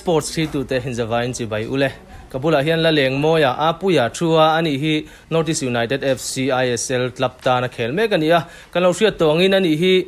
Sports thitute inzavain chibai ule. Ka bulah hian Lalengmawia, Apuia, Thua a nih hi North East United FC ISL club tan a khel mek a ni a. Kan lo hriat tawh angin a nih hi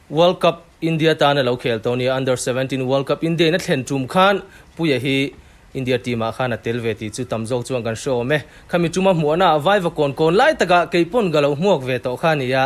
World Cup India tan a lo khel tawh a ni a. Under 17 World Cup India in a thlen tum khan Puia hi India team ah khan a tel ve tih chu tam zawk chuan kan hre awm e. Khami tuma hmuahna ah vaiva kawn kawn lai takah keipawn ka lo hmuak ve tawh kha a ni a.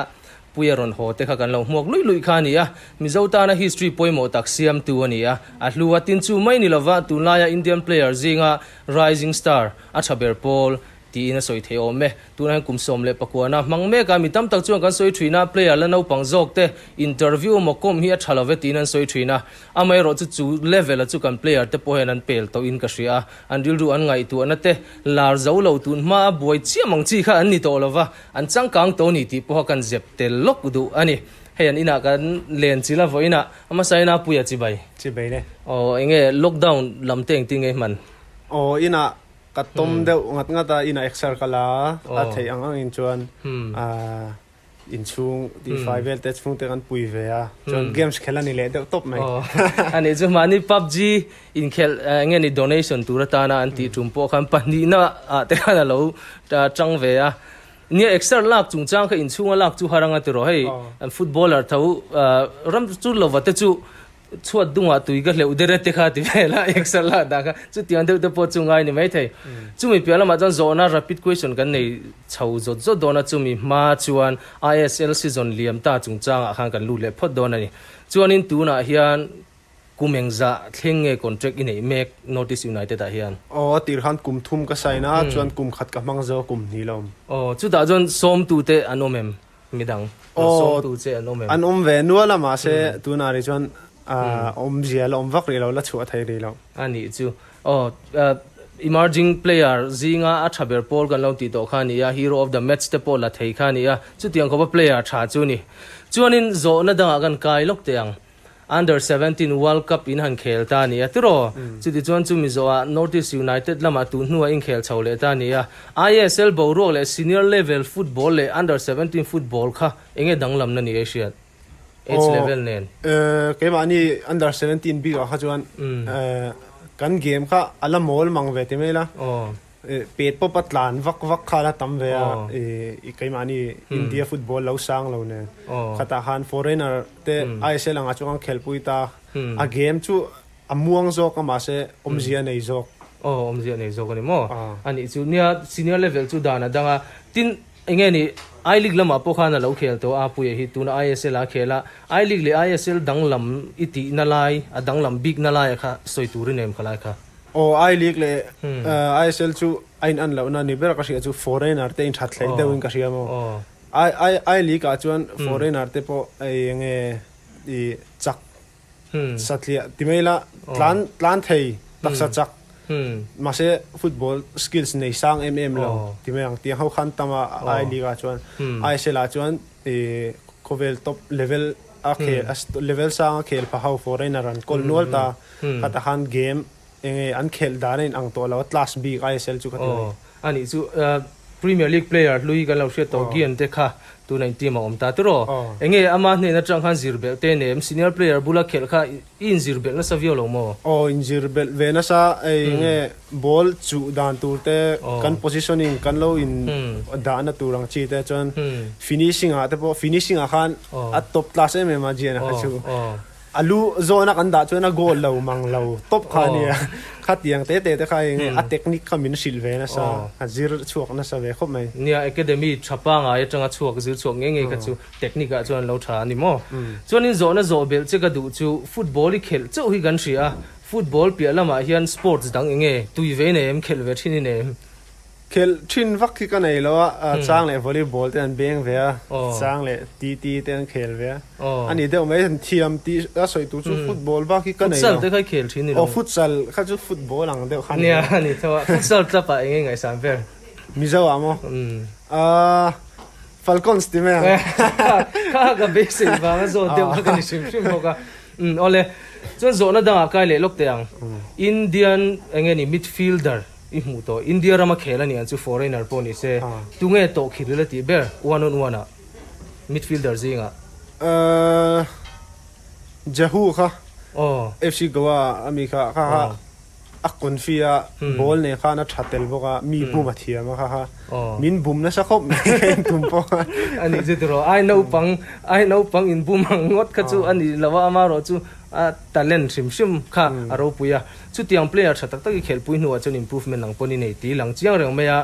Puia rawn haw te kha kan lo hmuak luih luih kha a ni a, Mizo tana history pawimawh tak siamtu a ni a, a hlu a tin chu mai ni lova tunlaia Indian player zinga rising star a tha ber pawl tiin a sawi thei awm e. Tunah hian kum 19 a hmang mek a, mi tam tak chuan kan sawi thin a, player la naupang zawk te interview emaw kawm hi a tha love tiin an sawi thin a, amaherawh chu chu level a chu kan player te pawh hian an pel tawh in ka hria a, an rilru an ngaihtuahna te lar zo lo tun hma a buai chiam ang chi kha an ni tawh lova. An changkang tawh ni tih pawha kan zep tel lawk duh a ni. Hei an inah kan len chil a vawiinah a hmasa ina Puia chibai. Chibai le. Aw enge lockdown lam te engtin nge hman? Aw inah ka tawm deuh ngat ngat a, inah exer ka la a theih ang angin chuan inchhung tihfai vel te chhungte kan pui ve a, chuan games khelh a ni leh deuh tawp mai. Aw anih chu mahni PUBG inkhelh enge ni donation tur atana an tih tum pawh khan pahnihna ah te khan a lo tang ve a. Nia exer lak chungchang kha inchhunga lak chu har anga tiraw hei footballer tho ram chu lova te chu chhuat dungah tui ka hleuh der te kha ti vel a exer lak dah kha chutiang deuh te pawh chu ngai ni maithei. Chumi piah lamah chuan zawhna rapid question kan nei chho zawt zawt dawn a chumi hma chuan ISL season liam ta chungchangah khan kan lut leh phawt dawn a ni. Chuanin tunah hian Kum engzah thleng nge contract i neih mek North East United ah hian? Aw, a tir khan kum thum ka sign a, chuan kum khat ka hmang zo a kum hnih lo. Aw, chutah chuan sawmtu te an awm em? Midang rawn sawmtu che an awm em? An awm ve nual a, mahse tunah rih chuan awmzia la awm vak rih lo, la chhuah thei rih lo. A nih chu. Aw, emerging player zinga a tha ber pawl kan lo tih tawh kha a ni a, hero of the match te pawh la thei kha a ni a, chutiang khawpa player tha chu a ni. Chuanin zawhna dangah kan kai lawk teh ang. Under 17 World Cup in han khel ta a ni a tiraw? Chuti chuan chumi zawhah North East United lamah tun hnuah inkhel chho leh ta a ni a. ISL boruak leh senior level football leh under 17 football kha enge danglamna ni ei hriat? Age level nen. Aw, keimahni under 17 bikah kha chuan kan game kha a la mawl mang ve ti mai la. Pet pawp a tlan vak vak kha la tam ve a, i keimahni India football lo sang lo nen. Khatah khan foreigner te ISL angah chuan kan khelpui ta, a game chu a muang zawk a mahse awmzia a nei zawk. Aw awmzia a nei zawk a ni maw? A nih chu nia senior level chu dan a dang a, tin enge ni I League lamah pawh khan a lo khel tawh a Puia hi tuna ISL a khel a, I League leh ISL danglam i tihna lai a danglam bikna laia kha sawi tur i nei em kha lai kha? Aw I League leh ISL chu a in an lohna ni ber ka hria chu foreigner te in that hleih deuh in ka hria maw. I I I League ah chuan foreigner te pawh ei enge i chak satliah ti mai ila tlan tlan thei taksa chak mahse football skills nei sang em em lo ti mai ang tiang ho khan tam a I League ah chuan ISL ah chuan i khawvel top level a khel level sang a khel pha ho foreigner an kawl nual ta. Khatah khan game enge an khelh dan a in ang tawh lo a, class bik ISL chu ka ti mai. Aw, a nih chu Premier League player hlui kan lo hriat tawh Gian te kha tuna in team a awm ta tiraw? Enge ama hnen atang khan zir belh te nem senior player bula khelh kha i inzir belh nasa viau lo maw? Aw, inzir belh ve nasa enge ball chuh dan tur te kan positioning kan lo in dahna tur ang chi te chuan finishing ah te pawh finishing ah khan a top class em em a Gian a kha chu. A lu zawna kan dah chuan a goal lo mang lo tawp kha a nia. Khatiang te te te kha eng a technique kha min hrilh ve nasa, a zir chhuak nasa ve khawp mai. Nia, academy tha pangai atanga chhuak zir chhuak ngei ngei kha chu technique ah chuan lo tha a ni maw? Chuanin zawhna zawh belh che ka duh chu football i khelh chauh hi kan hria a, football piah lamah hian sports dang eng nge tui ve nei em, khelh ve thin i nei em? Khelh thin vak hi ka nei lo a, chang leh volleyball te an beng ve a, chang leh TT te an khel ve a, a ni deuh mai an thiam tih a sawi tur chu football bak hi ka nei lo. Futsal te kha i khel thin ni lo? Aw futsal kha chu football ang deuh kha a ni. Nia a ni tho a, futsal club ah eng nge ngaihsan ber? Mizo ah maw? Ahh Falcons ti mai ang. Kha ka beisei vanga zawt deuh kha ka ni hrim hrim bawk a. Awle, chuan zawhna dangah kai leh lawk teh ang. Indian eng nge ni midfielder I hmuh tawh. India rama khel a nih ang chu foreigner pawh ni se. Tunge tawh khirh ila tih ber one on one ah midfielder zingah. Jehu kha FC Goa ami kha kha kha. A confi a, ball nen khan a tha tel bawk a, mi bum a thiam a kha kha. Min bum nasa khawp mai ka intum pawh a. A nih chu tiraw, ai naupang, ai naupang inbum ang ngawt kha chu a ni lo a, amaherawh chu a talent hrim hrim kha a ropui a. Chutiang player tha tak tak i khelhpui hnuah chuan improvement ang pawn i nei tih lang chiang reng mai a.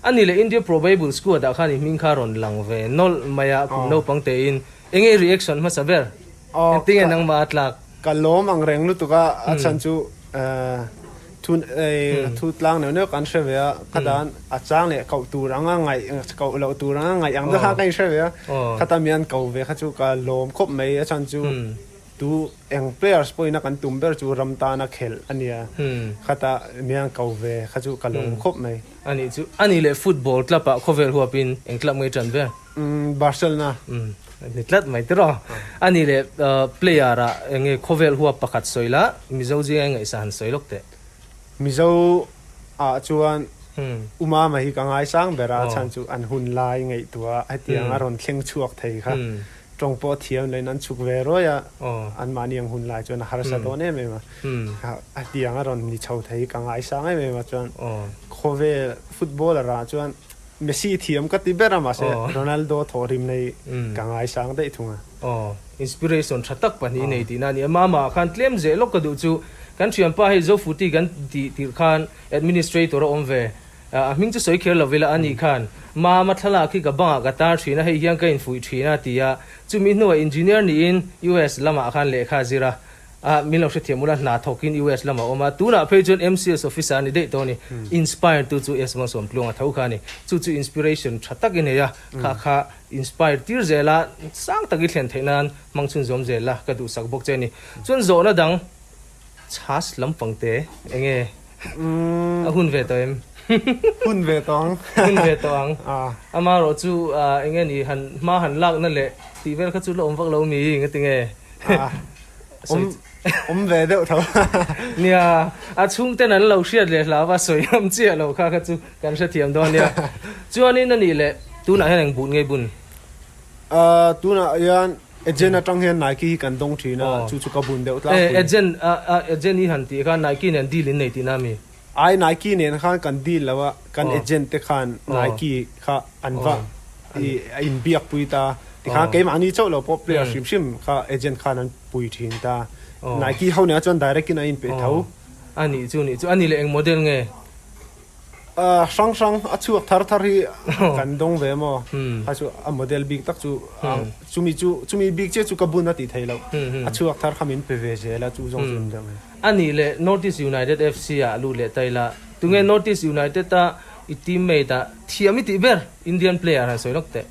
A ni leh India Probable Squad ah khan i hming kha a rawn lang ve nawlh mai a, kum naupang tein. Enge i reaction hmasa ber? Engtinge nangmah a tlak? Ka lawm ang reng lutuk a, a chhan chu thu thu tlang neuh neuh kan hre ve a, ka dan a chang leh koh tur anga ngaih koh loh tur anga ngaih ang deuh kha ka inhre ve a, khata mi an ko ve kha chu ka lawm khawp mai, a chhan chu tu eng players pawhin a kan tum ber chu ram tana khelh a nia, khata mi an ko ve kha chu ka lawm khawp mai. A nih chu, a nih leh football club ah khawvel huapin eng club nge tan ber? Barcelona. Ni tlat mai tiraw. A nih leh player ah enge khawvel huap pakhat sawi la, Mizo zinga i ngaihsa han sawi lawk teh. Mizo ah chuan Umama hi ka ngaisang ber a, a chhan chu an hun lai ngaihtuah hetiang a rawn thleng chhuak thei kha. Tawng pawh thiam loin an chhuk ve ruai a, anmahni ang hun lai chuan a harsa dawn em em a. Hetiang a rawn ni chho thei hi ka ngaisang em em a chuan khawvel footballer ah chuan Messi thiam ka ti ber a mahse Ronaldo thawhrim nei ka ngaisang daih thung a. Aw, inspiration tha tak pahnih nei tihna a ni a. Mama ah khan tlem zeh lawk ka duh chu kan thianpa hei Zofuti kan tih tirh khan administrator a awm ve. A hming chu sawi kher lo ila a nih khan Mama thlalak hi ka bangah ka tar thin a, hei hian ka infuih thin a ti a. Chumi hnuah engineer niin US lamah khan lehkha a zir a. A, min lo hrethiam ula, hna thawkin US lamah a awm a, tunah phei chuan MCS officer a ni daih tawh a ni. Inspire tu chu S Malsawmtluanga tho kha a ni. Chu chu inspiration tha tak i nei a, kha kha inspire tir zel a, sang tak i thlen theih nan hmang chhun zawm zel la ka duhsak bawk che a ni. Chuan zawhna dang chhas lampang te eng nge a hun ve tawh em? Hun ve tawh ang. Hun ve tawh ang. Amaherawh chu eng nge ni han hma han lakna leh tih vel kha chu la awm vak lo mi ngatinge? Awm ve deuh tho. Nia, a chhungten an lo hriat leh hlau a, sawi ngam chiah lo kha kha chu kan hrethiam dawn nia. Chuanin a nih leh tunah hian eng but nge bun? Tunah hian agent atang hian Nike hi kan dawng thin a, chu chu ka bun deuh tlangpui. Agent, agent hi han tih khan Nike nen deal in nei tihna a mi? Ai Nike nen khan kan deal lo a, kan agent te khan Nike kha an va i inbiak pui ta. Tikhan keimahni chauh lo pawh player hrim hrim kha agent khan an pui thin ta. Nike ho nen chuan direct in a inpe tho. A nih chu nih chu. A nih leh eng model nge? Hrang hrang a chhuak thar thar hi kan dawng ve maw? Kha chu a model bik tak chu chumi chu chumi bik chiah chu ka bun a tih theih loh. A chhuak thar kha min pe ve zel a chu zawng chu an deuh mai. A nih leh North East United FC ah lut leh ta ila. Tunge North East United a i teammate ah thiam i tih ber Indian player han sawi lawk teh.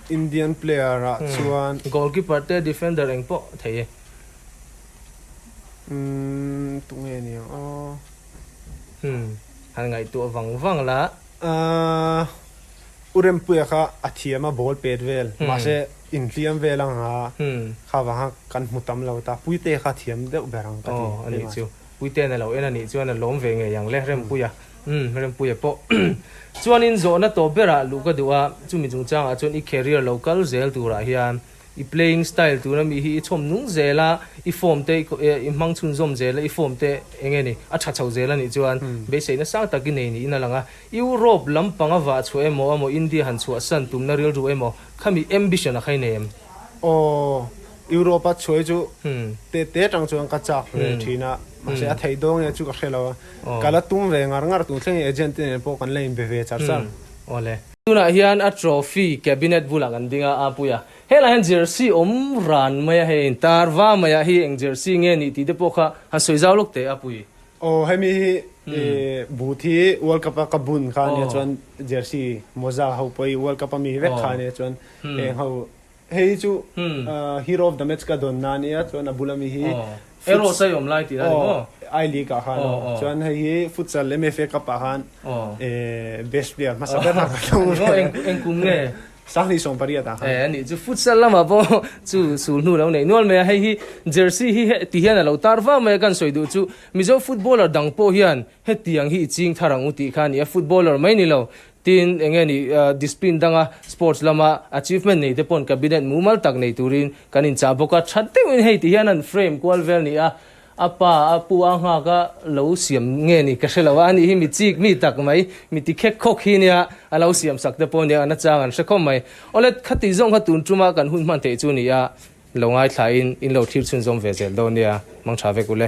Indian player ah chuan. Goalkeeper te defender eng pawh thei e. Umm tunge ni ang aw. Umm han ngaihtuah vang vang la. Ahh U Rempuia kha a thiam a ball pet vel mahse inhliam vel ang a kha vang a kan hmu tam lo ta Puite kha thiam deuh ber ang ka ti. Aw a nih chu Puite'n a lo en a nih chuan a lawm ve ngei ang le Rempuia. Umm Rempuia pawh chuanin zawhna tawp berah luh ka duh a, chumi chungchangah chuan i career lo kal zel turah hian i playing style tuna mi hi i chhawm nung zel a, i form te i hmang chhunzawm zel a, i form te eng nge ni a tha chho zel a nih chuan beiseina sang tak i nei niin a lang a. Europe lampang a vah chhuah emaw emaw India han chhuahsan tumna rilru emaw khami ambition a khai nei em? Aw, Europe a chhuai chu te te tang chuan ka chak ve thin a, mahse a theih dawn nge chu ka hre lo a, ka la tum ve ngar ngar tun thleng agent te nen pawh kan la inbe ve char char. Awle. Tunah hian a trophy cabinet bulah kan ding a, a pui a, helaiah hian jersey awm ran mai a, hei intar va mai a, hi eng jersey nge nih tih te pawh kha han sawi zau lawk teh a pui. Aw hemi hi boot hi World Cup a ka bun kha ania chuan jersey mawza ho pawh hi World Cup a mi vek kha ania chuan heng ho hei hi chu hero of the match ka dawn na ania chuan a bula mi hi Arrow sai awm lai tih a ni maw? I League ah khan aw chuan hei hi futsal MFA Cup ah khan best player hmasa ber kha ka dawng ve. Eng kum nge? 2018 ah khan. Eh anih chu futsal lamah pawh chu sul hnu lo nei nual mai a, hei hi jersey hi ti hian a lo tar vang mai a kan sawi duh chu Mizo footballer dang pawh hian hetiang hi i ching thar ang u tih kha a ni a, footballer mai ni lo tin eng nge ni discipline danga sports lama achievement nei te pawn cabinet mumal tak nei turin kan inchah bawk a, tha deuhin hei ti hian an frame kual vel ni a. A pa a pu a nghak a lo siam nge ni ka hre lo a, ani hi mi chik mi tak mai, mi ti khek khawk hi nia a lo siam sak te pawh nia a nachang an hre khawp mai. Awle khati zawng kha tun tuma kan hun hman theih chu ni a, lo ngaithla in in lo thlir chhunzawm ve zel dawn nia, mang tha vek ule.